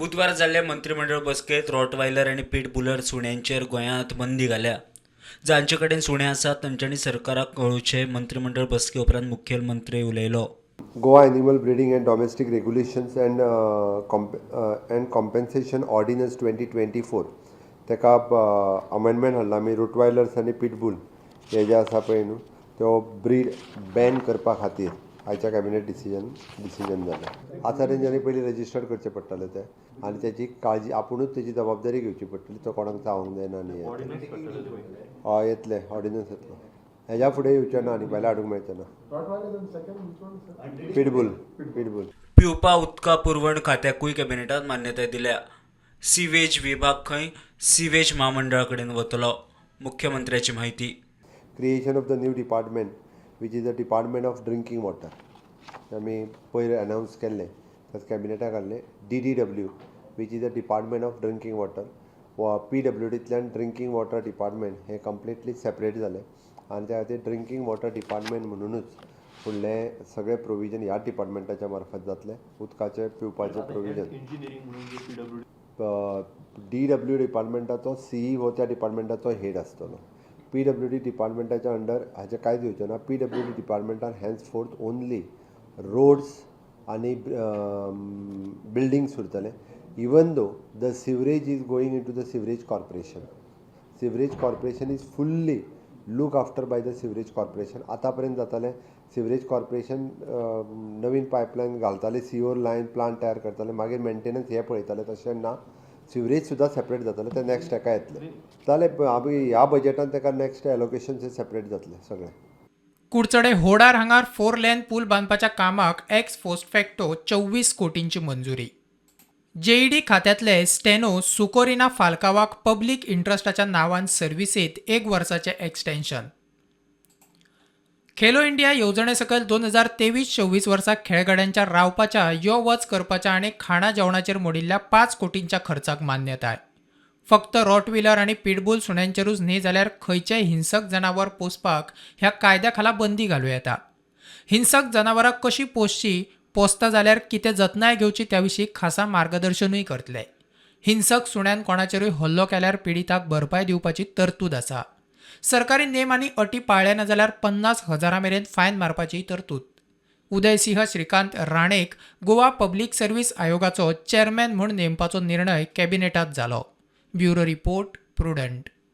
बुधवारा जाल्ल्या मंत्रीमंडळ बसकेंत रॉटवायलर आनी पिटबुलर सुण्यांचेर गोंयांत बंदी घाल्या. जांचे कडेन सुणे आसात तांच्यांनी सरकाराक कळोवचें, मंत्रीमंडळ बसके उपरांत मुखेलमंत्री उलयलो. Goa Animal Breeding and Domestic Regulations and Compensation Ordinance 2024, ताका अमेंडमेंट हाडला आमी. रोटवायलर्स आनी पिटबूल हे जे आसा पळय न्हू, त्यो ब्रीड बॅन करपा खातीर आयच्या कॅबिनेट डिसिजन जालें. आतां तेंच्यांनी पयलीं रजिस्टर्ड करचें पडटलें तें आनी तेजी काळजी आपुणूच, तेजी जबाबदारी घेवची पडटली. तो कोणाक चावंक जायना. आनी हय, येतलें, ऑर्डिनन्स येतलो. हेज्या फुडें येवचें ना आनी भायलें हाडूंक मेळचें ना. Pitbull, pitbull. पिवपा उदका पुरवण खात्याकूय कॅबिनेटान मान्यताय दिल्या. सिवेज विभाग खंय सिवेज म्हामंडळा कडेन वतलो, मुख्यमंत्र्याची म्हायती. Creation of the new department, which is the Department of Drinking Water. आमी पयर अनावन्स केल्लें, तशें कॅबिनेटाक घाल्लें. DDW, which is the Department of Drinking Water, वा पीडब्ल्यूडींतल्यान ड्रिंकींग वॉटर डिपार्टमेंट हें कंप्लिटली सेपरेट जालें आनी त्या खातीर ड्रिंकींग वॉटर डिपार्टमेंट म्हणुनूच फुडलें सगळें प्रोविजन ह्या डिपार्टमेंटाच्या मार्फत जातलें, उदकाचें पिवपाचें प्रोविजन. डीडब्ल्यू डिपार्टमेंटाचो सीईओ त्या डिपार्टमेंटाचो हेड आसतलो. पीडब्ल्यूडी डिपार्टमेंटाच्या अंडर हाचें कांयच येवचें ना. पीडब्ल्यूडी डिपार्टमेंटान हेन्स फोर्थ ओनली रोड्स आनी बिल्डींग्स उरतले, even though the sewerage is going into the sewerage corporation. Sewerage corporation is fully look after by the sewerage corporation. आतां पर्यंत जातालें, सिवरेज कॉर्पोरेशन नवीन पायपलायन घालताले, सिवर लायन प्लांट तयार करताले, मागीर मेंटेनन्स हे पळयताले. तशें ना, सिवरेज सुद्दां सेपरेट जातलें. तें नॅक्स्ट हेका येतलें जालें. आमी ह्या बजेटान ताका नॅक्स्ट एलोकेशन सेपरेट जातलें सगळें. कुडचडे होडार हांगार फोर लेन पूल बांदपाच्या कामाक एक्स पोस्ट फॅक्टो 24 कोटींची मंजुरी. जेईडी खात्यांतले स्टेनो सुकोरिना फाल्कावाक पब्लीक इंट्रस्टाच्या नांवान सर्व्हिसेंत एक वर्साचें एक्सटेन्शन. खेलो इंडिया येवजणे सकयल 2023-24 वर्सा खेळगड्यांच्या रावपाच्या, यो वच करपाच्या आनी खाणा जेवणाचेर मोडिल्ल्या 5 कोटींच्या खर्चाक मान्यताय. फक्त रॉटविलर आनी पिटबूल सुण्यांचेरूच न्ही, जाल्यार खंयचेय हिंसक जनावर पोसपाक ह्या कायद्या खाला बंदी घालूं येता. हिंसक जनावरां कशीं पोसचीं, पोसता जाल्यार कितें जतनाय घेवची, त्या विशीं खासा मार्गदर्शनूय करतले. हिंसक सुण्यान कोणाचेरूय हल्लो केल्यार पिडिताक भरपाय दिवपाची तरतूद आसा. सरकारी नेम आनी अटी पाळ्ळे ना जाल्यार 50,000 मेरेन फायन मारपाची तरतूद. उदयसिंह श्रीकांत राणेक गोवा पब्लीक सर्व्हिस आयोगाचो चेअरमॅन म्हूण नेमपाचो निर्णय कॅबिनेटात जालो. Bureau report, prudent.